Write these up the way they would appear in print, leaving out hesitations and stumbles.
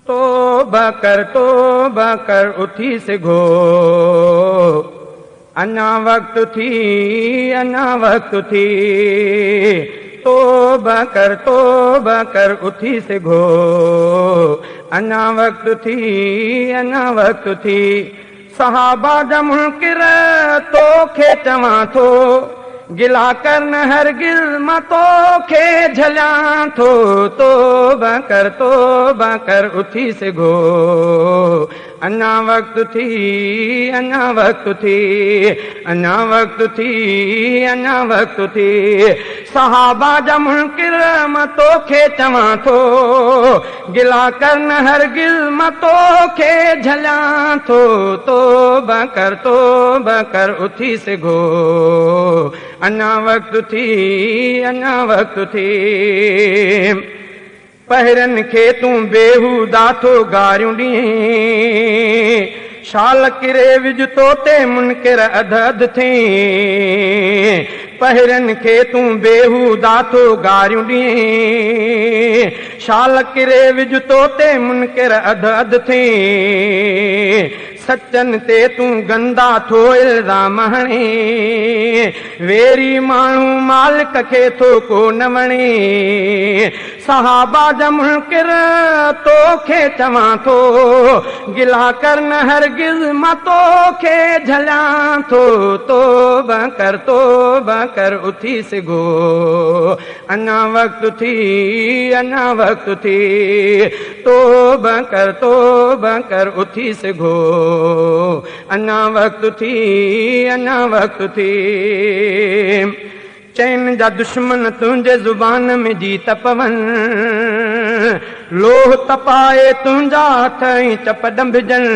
तौबा कर तौबा कर उथी सघो, अञा वक़्तु थी अञा वक़्तु थी। तौबा कर उथी सघो, अञा वक़्तु थी अञा वक़्तु थी। सहाबा जा मुनकिर तोखे चवां थो, गिला कर न हरगिज़ मां तोखे झलियां थो। तौबा कर उथी सघो, अञा वक़्तु थी अञा वक़्तु थी, अञा वक़्तु थी अञा वक़्तु थी। सहाबा जा मुनकिर मां तोखे चवां थो, गिला कर न हरगिज़ मां तोखे झलियां थो। तौबा कर उथी सघो, अञा वक़्तु थी अञा वक़्तु थी। पहिरनि खे तूं बेहुदा थो गारियूं ॾियें, शाल किरे विझ तो ते मुनकिर अध अध थिए। पहिरनि खे तूं बेहुदा थो गारियूं ॾियें, शाल किरे विझ तो ते मुनकिर अध अध थिए। सचनि ते तूं गंदा थो इल्ज़ाम हणे, वेरी माण्हू मालिक खे थो को न वणे। सहाबा जा मुनकिर तोखे चवां थो, गिला कर न हरगिज़ मां तोखे झलियां थो। तौबा कर उथी सघो, अञा वक़्तु थी अञा वक़्तु थी। तौबा कर उथी सघो, अञा वक़्तु थी अञा वक़्तु थी। चैन जा दुश्मन तुंहिंजे ज़ुबान में जीत पवनि, लोह तपाए तुंहिंजा हथ ऐं चप ॾंभिजनि।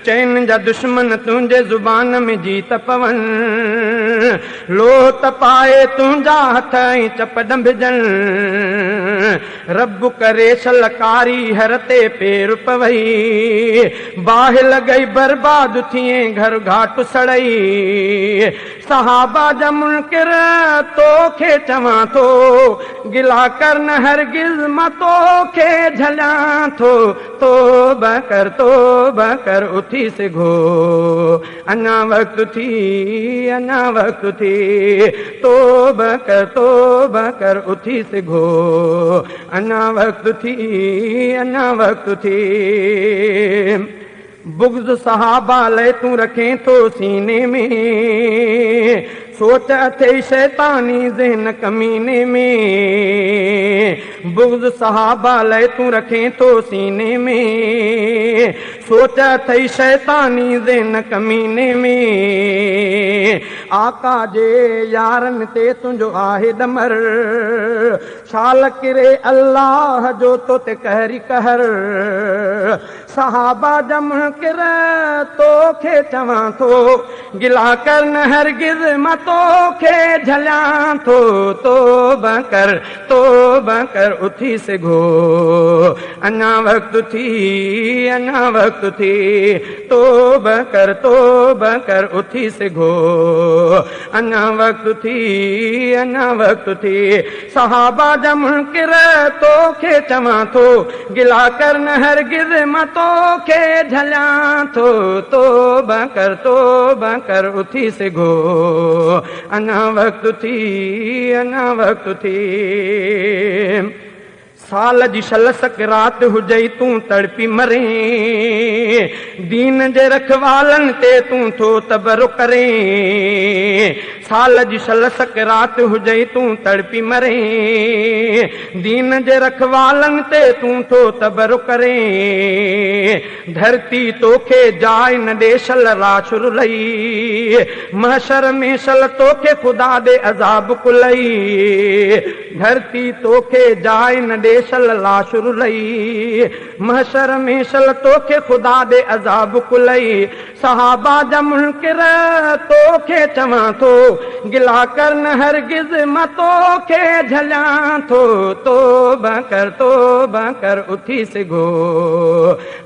चैन जा दुश्मन तुंहिंजे ज़ुबान में जीत पवनि, लोह तपाए तुंहिंजा हथ ऐं चप ॾंभिजनि। रब करे शलकारी हर ते पेर पवई, बाहि लॻई बर्बाद थिए घर घाट सड़ई। सहाबा जा मुनकिर तोखे चवां थो, गिला कर न हरगिज़ मां तोखे झलियां थो। तौबा कर उथी सघो, अञा वक़्तु थी अञा वक़्तु थी। तौबा कर उथी सघो, अञा वक़्तु थी अञा वक़्तु थी। बुग़्ज़ सहाबा लाइ तूं रखे थो सीने में, सोच अथई शैतानी ज़हन कमीने में। बुग़्ज़ सहाबा लाइ तूं रखे थो सीने में, सोच अथई शैतानी ज़हन कमीने में। आका जे यारनि ते तुंहिंजो आहे ॾमर, शाल किरे अल्लाह जो तो ते कहरी कहर। सहाबा जा मुनकिर तोखे चवां थो, गिला कर न हरगिज़ मां तोखे झलियां थो। तौबा कर उथी सघो, अञा वक़्तु थी अञा वक़्तु थी। तौबा कर उथी सघो, अञा वक़्तु थी अञा वक़्तु थी। सहाबा जा मुनकिर तोखे चवां थो, गिला कर न हरगिज़ मां तोखे झलियां थो। तौबा कर उथी सघो, अञा वक़्तु थी अञा वक़्तु थी। साल जी शल सकरात हुजई तूं तड़पी मरे, दीन जे रखवालनि ते तूं थो तबरो करे। साल जी शल सकरात हुजई तूं तड़पी मरे, दीन जे रखवालनि ते तूं थो तबरो करे। धरती तोखे जाइ न ॾे शल राशुर लई, महशर में शल तोखे ख़ुदा ॾे अज़ाब कुलई। धरती तोखे जाइ न ॾे शल लाशुर लई, महशर में शल तोखे ख़ुदा ॾे अज़ाब कुलई। सहाबा जा मुनकिर तोखे चवां थो, गिला कर न हरगिज़ मां तोखे झलियां थो। तौबा कर उथी सघो,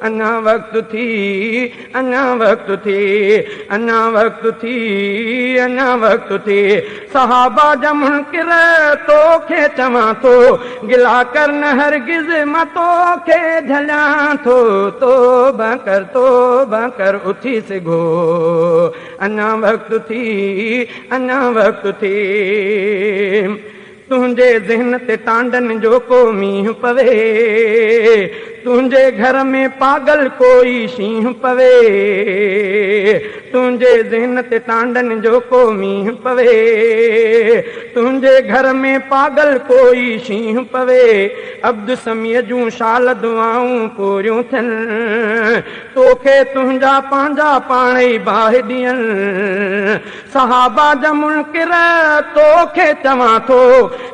अञा वक़्तु थी अञा वक़्तु थी, अञा वक़्तु थी अञा वक़्तु थी। सहाबा जा मुनकिर तोखे चवां थो, गिला कर نه هرگز مان توکي جهليان ٿو. توبه ڪر توبه ڪر اٿي سگهو، اڃا وقت ٿي اڃا وقت ٿي. تنهنجي ذهن تي ٽانڊن جو ڪو مينهن پوي، تنهنجي گهر ۾ پاڳل ڪوئي شينهن پوي. تنهنجي ذهن تي ٽانڊن جو ڪو مينهن پوي، تنهنجي گهر ۾ پاڳل ڪوئي شينهن پوي. عبد سميع جون شال دعائون پوريون ٿين، توکي تنهنجا پنهنجا پاڻ ئي باهه ڏين. صحابه جا منڪر توکي چوان ٿو،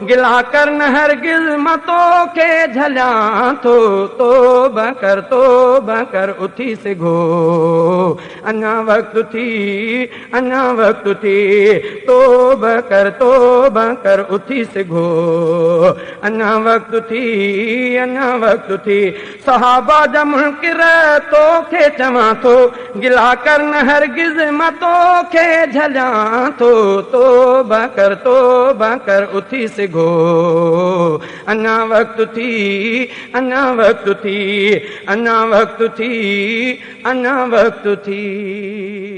گلا ڪر نه هرگز مان توکي جهليان ٿو. توبه ڪر توبه ڪر اٿي سگهو، اڃا وقت ٿي اڃا وقت ٿي. توبه ڪر توبه ڪر اٿي سگهو، اڃا وقت ٿي اڃا وقت ٿي. صحابه جا منڪر توکي چوان ٿو، گلا ڪر نه هرگز مان توکي جهليان ٿو. توبه ڪر توبه ڪر اٿي سگهو، اڃا وقت ٿي اڃا وقت ٿي، اڃا وقت ٿي اڃا وقت ٿي.